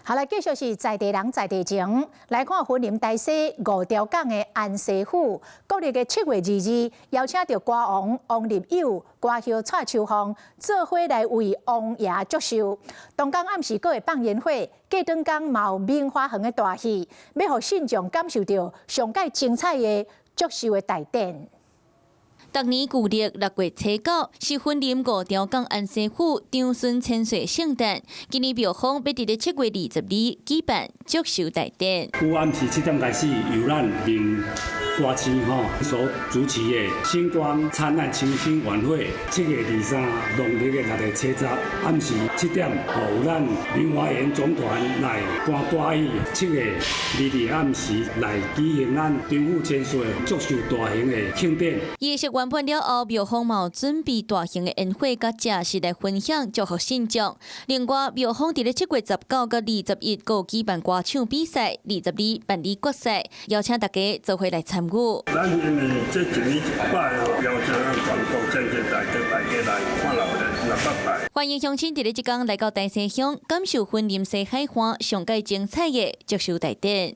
好來，繼續是在地人在地情，來看雲林大溪五條港的安西府，國曆的7月22，邀請著歌王王立友、歌后蔡秋鳳做伙來為王爺祝壽。當天暗時閣會放煙火，隔轉工嘛有明華園的大戲，欲予信眾感受著上蓋精彩的祝壽的大典。逐年舊曆6月初9是雲林五條港安西府長孫千歲聖誕。今年廟方欲佇咧7月22舉辦祝壽大典。有暗時7點開始，由咱林歌星吼所主持的星光燦爛清新晚會。7月23農曆的6月初10暗時7點，有咱明華園總團來歌歌戲。7月22暗時來舉行咱長府千歲祝壽大型的慶典。儀式完辦了後，廟方嘛有準備大型的煙火佮食食來分享祝福信眾。另外，廟方佇咧7月19佮21閣有舉辦歌唱比賽，22辦理決賽，邀請大家做伙來參與。咱因為這一年一擺哦，邀請全國全世界大家來看老人600拜。歡迎鄉親佇咧這工來到大溪鄉，感受雲林西海岸上蓋精彩的祝壽大典。